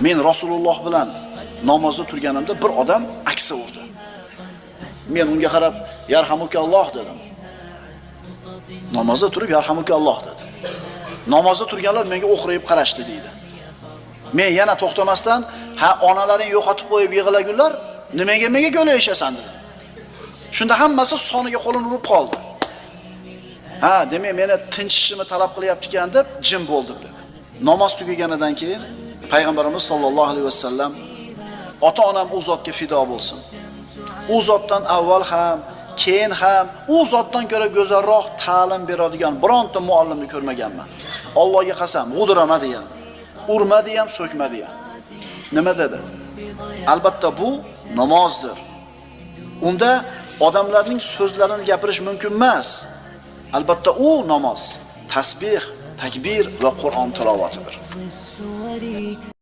Men Rasululloh bilan namozda turganimda bir odam aksa urdi. Men unga qarab yarhamukalloh dedim. Namozda turib yarhamukalloh dedi. Namozda turganlar menga o'qrayib qarashdi deydi. Men yana to'xtamasdan, ha onalaring yo'qotib qo'yib yig'lagunlar, nimaga menga ko'layashasan dedim. Shunda hammasi soniga qo'lini urib qoldi. Ha, demak meni tinchishimni talab qilyapti ekan deb jim bo'ldim dedi. Namoz tugaganidan keyin payg'ambarimiz sollallohu alayhi vasallam ota-onam u zotga fido bo'lsin. U zotdan avval ham, keyin ham u zotdan ko'ra go'zalroq ta'lim beradigan bironta muallimni ko'rmaganman. Allohga qasam, g'udirama degan, urmadi ham, so'kmadi ham. Nima dedi? Albatta bu namozdir. Unda odamlarning so'zlarini gapirish mumkin emas. Albatta u namoz, tasbih, takbir va Qur'on tilovatidir. السور.